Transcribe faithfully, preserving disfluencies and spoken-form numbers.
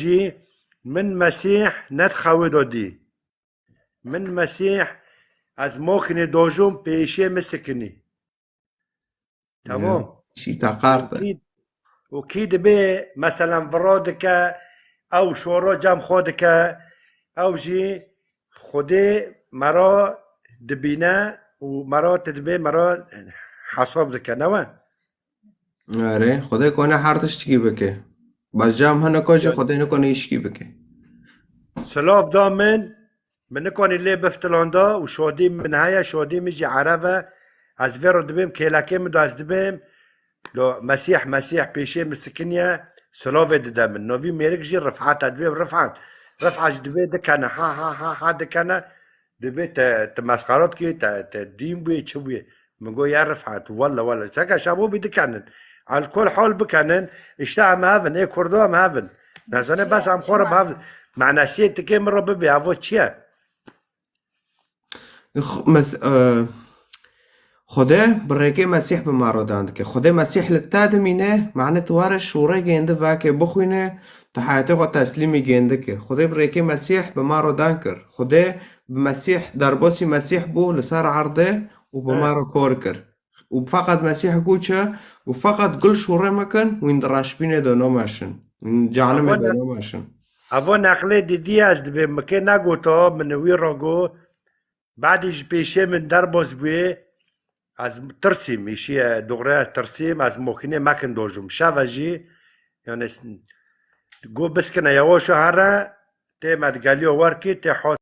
jî, min Mesîh ne di xewê de dî. Min Mesîh, ez mokinê dojûm, pêşê min sikinî. Tamam. Şî taqar de. Kî, û kî dibê, meselen, viro dike, ew şoro cem xwe dike, ew jî Xwedê me re dibîne û me re, tu dibê, me re hesab dike, ne we? Erê, Xwedê kone her tiştikî bike. Bes cem hene ko jî Xwedê nikone îşkî bike. Silav da min, min nikanî lê biftilanda û şadî min heye, şadî min jî ereb e. Ez vê re dibêm, kêlekê min de ez dibêm. Do Mesîh, Mesîh pêşê min sikiniye, silavê dide min. No vî mêrik jî Rifat e, dibêm Rifat. Rifat jî dibê dikene, ha, ha, ha, ha dikene. Dibê te, te mesxera dikî, te, te dîn bûyê, çi bûyê? Min got, ya Rifat, welle, welle. Seke şabo bî dikenin. Alkol hol bikenin, işte em hevin, ê Kurdo em hevin. Nezane bes em xwe re bi hev, manasiyê tikê min re bibê, evo çi ye? X-, mes-, e, Xwedê bi rêkê Mesîh bi me re dan dike. Xwedê Mesîh li te dimîne, mane tu were şûrê gêndi veke bixwîne, tu heyatê xwe teslîmî gêndi ke. Xwedê bi rêkê Mesîh bi me re dan kir. Xwedê bi Mesîh derbasî Mesîh bû li ser erdê û bi me re kor kir. Û feqet Mesîh got çi? Û feqet gul şûrê mekin, wîn di reşbînê de nomeşin. Wîn cehenimê de nomeşin. Evo neqlê didî ez dibê, min kê negoto, min wî re got, badî ji pêşê min derbas bûyê, ez tirsîm, îşî ye, dogre ez tirsîm, ez mokinê mekin dojûm. Şeve jî, yani, s-, got biskine, yewaşa here, tê me di geliyo werkî, tê hot